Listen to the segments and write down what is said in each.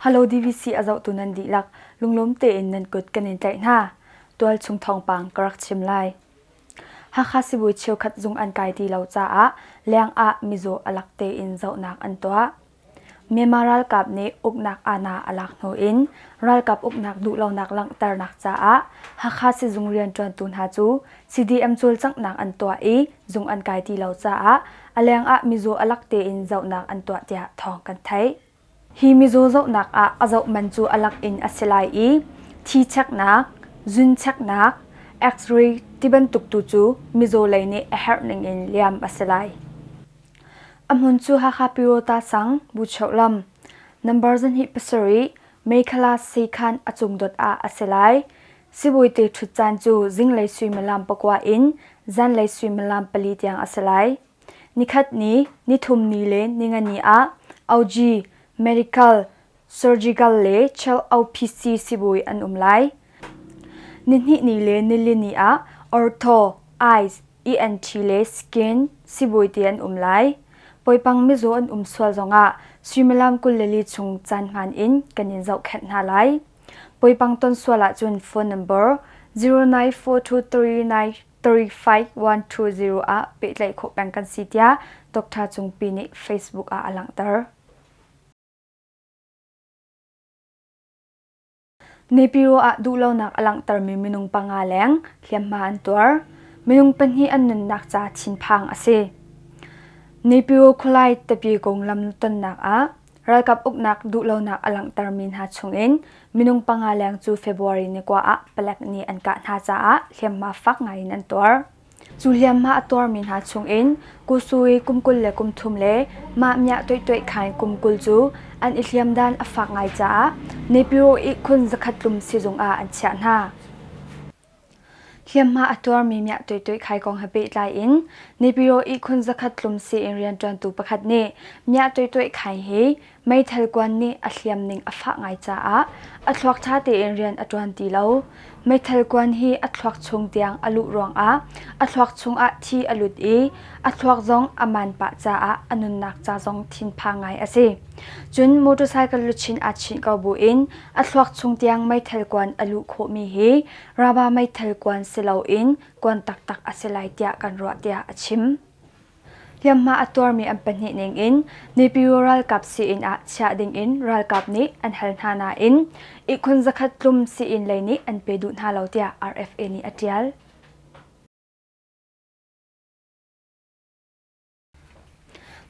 Hello DVC a zohtu nan dihlak lunglawm tein nan kut kan in tlaih hna. Tualchung thawngpang ka rak chim lai. Hakha sibawi cheukhat zung an kai ti lo caah leng ah mizaw a lak tein zohnak an tuah. Myanmar ralkap nih uknak aana a lak hnu in ralkap uknak duhlonak langhternak caah Hakha sizung rianṭuantu hna cu CDM cawlcanghnak an tuah i zung an kai ti lo caah a leng ah mizaw a lak tein zohnak an tuah tiah thawng kan theih. Hi mizaw zohnak ah a zoh man cu a lak in a si lai i thi cheknak, zun cheknak, X-ray tibantuk tu cu mizaw lei nih a herh ning in liam a si lai. A hmun cu Hakha Pyirota sang, Buchoh lam, number 27, Meikhala Seikhan a cung dot ah a si lai. Sibawite ṭhut caan cu zinglei suimilam pakua in zanlei suimilam pali tiang a si lai. Nikhat ni, nithum ni le ningani ah OG, medical, surgical le CHOPC sibawi an um lai. Nihnih ni le nili ni ah ortho, eyes, ENT le skin sibawi te an um lai. Poipang mizaw an um sual zongah suimilam 24 chung caan hmaan in kan in zohkhenh hna lai. Poipang ton sual ahcun phone number 0942393520 ah pehtlaih khawh peng kan si tiah Dr. Cungpi nih Facebook ah a langhter. Nepiro ah duhlonak a langhtermi minung panga leng hliamhma an tuar. Minung pahnih an nunnak ca thinphang a si. Nepiro khualai tapi kong lam tonnak ah ralkap uknak duhlonak a langhtermi hna chungin minung panga leng cu February ni kua ah palek nih an kah hna caah hliamhma fak ngaiin an tuar. Cu hliamhma a tuarmi hna chungin Kusui kum 20 le kum thum le Mah Myah Tuihtuih Khaing kum 20 cu an i hliam dan a fak ngai caah Nepiro ihkhun zakhat tlum sizung ah an chiah hna. Hliamhma a tuarmi Myah Tuihtuih Khai kong he pehtlai in Nepiro ihkhun zakhat tlum sii-inn rianṭuantu pakhat nih Myah Tuihtuih Khai hi Meithal kuan nih a hliam ning a fah ngai caah a thluak ṭha tein rian a ṭuan ti lo. Meithal kuan hi a thluak chung tiang a luh ruangah a thluak chungah thi a lut i a thluak zong a man pah caah a nunnak ca zong thinphang ngai a si. Cun motorcycle luchin aa chinh ko buin a thluak chung tiang meithal kuan a luh khawhmi hi raba meithal kuan si loin kuan taktak a si lai tiah kan ruah tiah a chim. Hliamhma a tuarmi an pahnih ningin Naypyidaw ralkap sii-inn ah chiah dingin ralkap nih an hal hna nain ihkhun zakhat tlum sii-inn lei nih an pe duh hna lo tiah RFA nih a ṭial.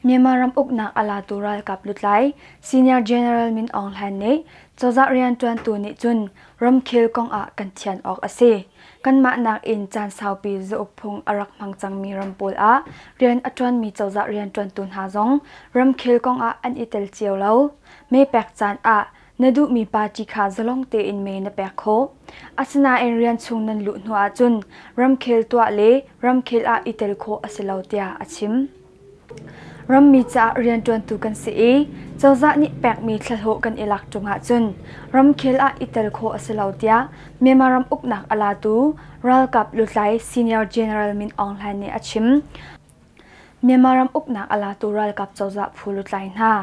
Myanmar ram uknak a latu ralkap lutlai Senior General Min Aung Hlaing nih cozah rianṭuantu nih cun ramkhel kongah kan thian awk a si. Kanmah nakin caan saupi zauk phung a rak hmang cangmi ram pawl ah rian a ṭuanmi cozah rianṭuantu hna zong ramkhel kongah an i tel cio lo. Mee pek caan ah na duhmi party kha zalong tein mee na pek khawh. Asinain rian chung nan luh hnu ahcun ramkhel tuah le ramkhel ah i tel khawh a si lo tiah a chim. Rammi caah rianṭuantu kan si i cozah nih pekmi thlahlawh kan i lak ṭung ahcun ramkhel ah i tel khawh a si lo tiah Myanmar ram uknak a latu ralkap lutlai Senior General Min Aung Hlaing nih a chim. Myanmar ram uknak a latu ralkap cozah phu lutlai hna,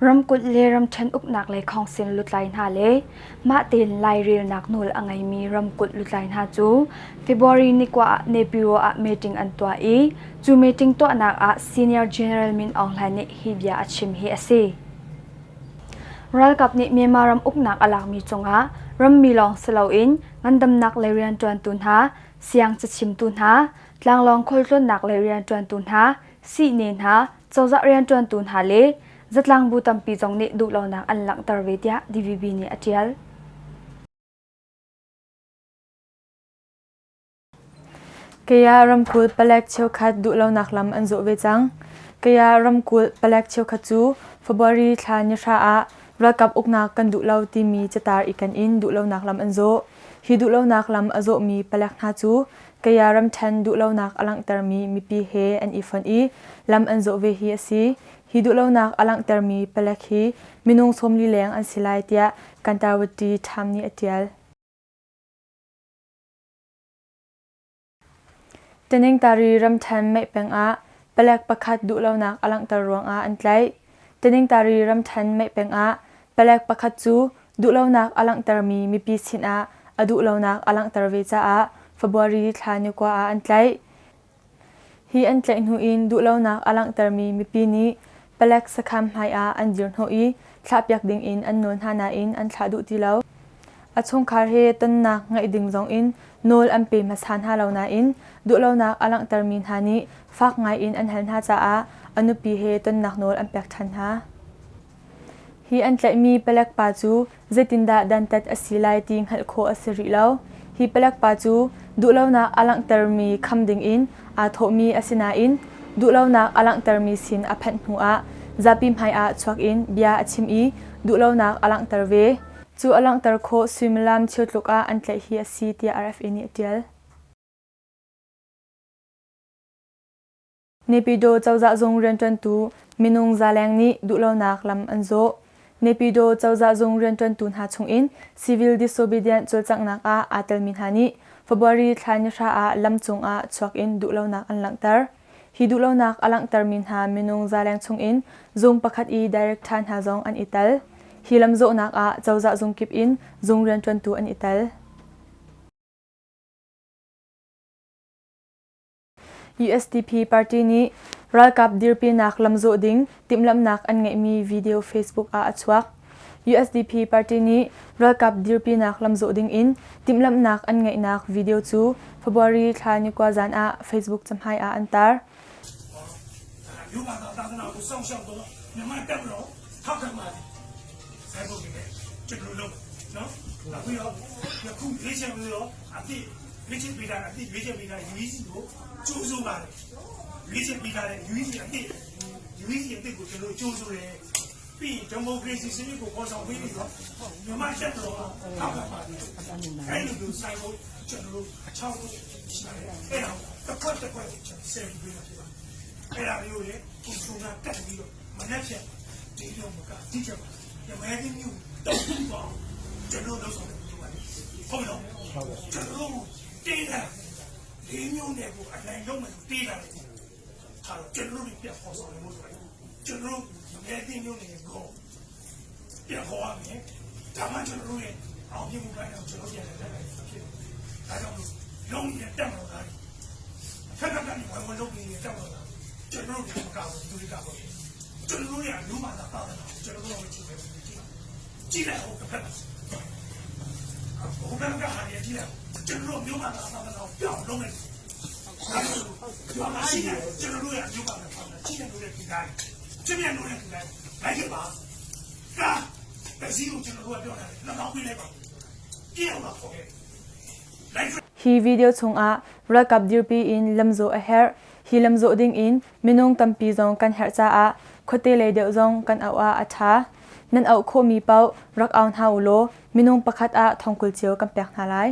ramkulh le ramṭhen uknak lei khawngsin lutlai hna le mah tein lairelnak nawl a ngeimi ramkulh lutlai hna cu February ni kua ah Nepiro ah meeting an tuah i cu meeting tuahnak ah Senior General Min Aung Hlaing nih hi bia a chim hi a si. Ralkap nih Myanmar ram uknak a lakmi cungah rammi lawng si loin ngandamnak lei rianṭuantu hna, siang cachimtu hna, tlanglawng khualtlawnnak lei rianṭuantu hna, sihni hna, cozah rianṭuantu hna le zatlangbu tampi zong nih duhlonak an langhter ve tiah DVB nih a ṭial. Kaya ramkulh palek cheukhat duhlonak lam an zawh ve cang. Kaya ramkulh palek cheukhat cu February thla nihra ah ralkap uknak kan duh lo timi catar i ken in duhlonak lam an zawh. Hi duhlonak lam a zawhmi palek hna cu Kaya ramṭhen duhlonak a langhtermi mipi he an i fonh i lam an zawh ve hi a si. Hi duhlonak a langhtermi palek hi minung 40 leng an si lai tiah Kantawati Tham nih a ṭial. Taningtari ramṭhen Meihpeng ah palek pakhat duhlonak a langhter ruangah an tlaih. Taningtari ramṭhen Meihpeng ah Palek pakhat cu duhlonak a langhtermi mipi sinah a duhlonak a langhter ve caah February thla ni kua ah an tlaih. Hi an tlaih hnu in duhlonak a langhtermi mipi nih palek sakhan hmai ah an dirhnawh i thlahpiak ding in an nawl hna nain an thlah duh ti lo. A chungkhar he tonnak ngeih ding zong in nawl an pe hmasa hna lo nain duhlonak a langhtermi hna nih fak ngai in an hal hna caah a nupi he tonnak nawl an pek ṭhan hna. Hi an tlaihmi palek pa cu zeitindah dantat a si lai ti hngalh khawh a si rih lo. Hi palek pa cu duhlonak a langhtermi kham dingin aa thawhmi a si nain duhlonak a langhtermi sin a phanh hnuah zapi hmaiah chuak in bia a chim i duhlonak a langhter ve. Cu a langhter khawh suimilam cheutluk ah an tlaih hi a si tiah RFA nih a ṭial. Naypyidaw cozah zung rianṭuantu minung zaleng nih duhlonak lam an zawh. Naypyidaw cozah zung rianṭuantu hna chungin civil disobedient cawlcanghnak ah aa telmi hna nih February thla nihra ah lam cungah chuak in duhlonak an langhter. Hi duhlonak a langhtermi hna minung zaleng chungin zung pakhat i director hna zong an i tel. Hi lamzawhnak ah cozah zung kip in zung rianṭuantu an i tel. USDP party nih ralkap dirpinak lamzawh ding timhlamhnak an ngeihmi video Facebook ah a chuak. USDP party nih ralkap dirpinak lamzawh ding in timhlamhnak an ngeihnak video cu February thla ni kua zan ah Facebook cahmai ah an tar. ရွေးချယ်ပေးတာအတိရွေးချယ်ပေးတာ UEC ကိုကြိုးဆိုပါတယ်ရွေးချယ်ပေးထားတဲ့ UEC အတိ UEC အတိကိုကျွန်တော်ကြိုးဆိုတယ်ပြီးရင်ဒီမိုကရေစီစနစ်ကိုပေါ်ဆောင်ပေးပြီးတော့မြန်မာချက်တော်ထောက်ခံပါတယ်အဲ့လိုလိုဆိုင်ဖို့ကျွန်တော်တို့အချောင်းလို့ရှိပါတယ်အဲ့ဒါတစ်ခွက်တစ်ခွက်ကျွန်တော်ဆယ်ပြီးပေးတာဖြစ်ပါတယ်အဲ့ဒါမျိုးလေကိုစုံကတက်ပြီးတော့မနေ့ဖြန်ဒီလိုမကဒီချက်ပါရမဲင်းမျိုးတောက်ပြီးပါကျွန်တော်တို့ဆောင်တယ်ဟုတ်ပြီနော်ကျွန်တော်တို့ တေးတာလေးမျိုးနဲ့ကိုအနိုင်လုံးမယ်လို့တေးတာလေဟာကျွန်တော်တို့ပြခေါ်ဆောင်လို့ဆိုတယ်ကျွန်တော်တို့ငယ်တင်းမျိုးနဲ့ကိုပြခေါ်ရမယ်ဒါမှကျွန်တော်တို့ရဲ့အောင်မြင်မှုပိုင်းတော့ကျွန်တော်ပြန်လက်လိုက်ဖြစ်ဒါကြောင့်လုံးရတက်မှာလားဖက်ဖက်ကနေဝင်ဝင်လုပ်ပြီးတက်မှာလားကျွန်တော်တို့ကမကောက်ဘူးသူတွေကပေါ့ကျွန်တော်တို့ရဲ့လူမှသာပါတယ်ကျွန်တော်တို့ကကြည့်မယ်ကြည့်ကြည့်လိုက်ဟုတ်ကဲ့ဟိုဘက်ကဟာရကြည့်လိုက် ကျွန်တော်တို့မျိုးမှသာသာတော့ပြောင်းလုံးလိုက်ဒါမှရှိတယ်ကျွန်တော်တို့ရဲ့မျိုးမှသာသာရှိတယ်လို့လည်းဒီတိုင်းကျင်းမြလို့လည်းဒီတိုင်းလိုက်ခဲ့ပါကာတစီကိုကျွန်တော်တို့ကပြောတယ်နောက်ပြလိုက်ပါပြည့်အောင်ပါခေါ်ခဲ့လိုက် Hi video chungah ralkap dirpi in lamzawh a herh. Hi lamzawh ding in minung tampi zong kan herh caah khuate lei deuh zong kan auh ah a ṭha. Nan auh khawhmi paoh rak au hna u law minung pakhat ah thongkul cio kan pek hna lai.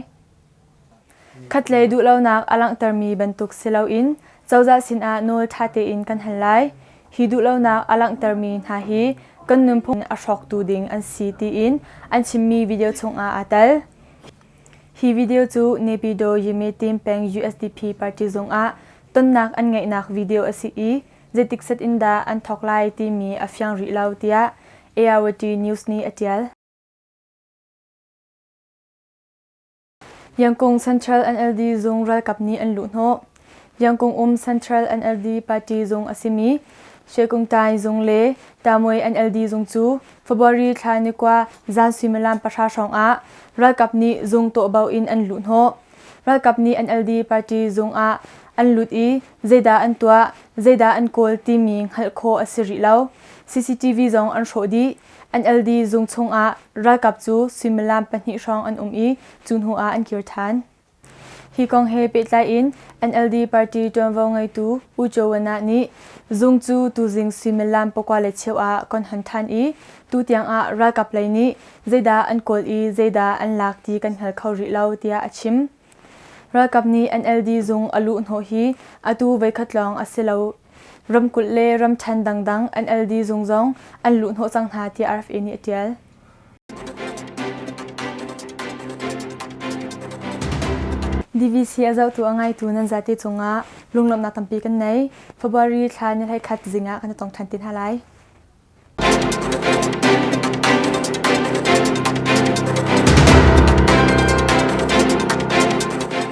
Khatlei duhlonak a langhtermi bantuk si loin cozah sinah nawl ṭha tein kan hal lai. Hi duhlonak a langhtermi hna hi kan nunphung a hrawktu ding an si tiin an chimmi video chungah aa tel. Hi video cu Naypyidaw Yimei peng USDP party zung ah tonnak an ngeihnak video a si i zeitik set in dah an thawk lai timi a fiang rih lo tiah ART News nih a ṭial. Yangkung Central NLD zung ralkap nih an luhhnawh. Yangkung um Central NLD party zung a simi Shekungtai zung le Tamui NLD zung cu February thla ni kua zan suimilam pahra hrawng ah ralkap nih zung tawhbo in an luhhnawh. Ralkap nih NLD party zung ah an lut i zeidah an tuah, zeidah an kawl timi hngalh khawh a si rih lo. CCTV zong an hrawh dih. NLD zung chungah ralkap cu suimilam pahnih hrawng an um i cu hnu ah an kir ṭhan. Hi kong he pehtlai in NLD party ṭuanvo ngeitu U Kyaw Wana nih zung cu tuzing suimilam pakua le cheu ah kan hon ṭhan i tutiang ah ralkap lei nih zeidah an kawl i zeidah an lak ti kan hngal kho rih lo tiah a chim. Ralkap nih NLD zung a luhhnawh hi atu voikhat lawng a si lo Ramkulh le ramṭhen dangdang NLD zung zong an luhhnawh cang hna tiah RFA nih a ṭial. DVC a zohtu a ngaitu nan zate cungah lunglawmhnak tampi kan nei. February thla ni 11 zing ah kan i tong ṭhan te hna lai.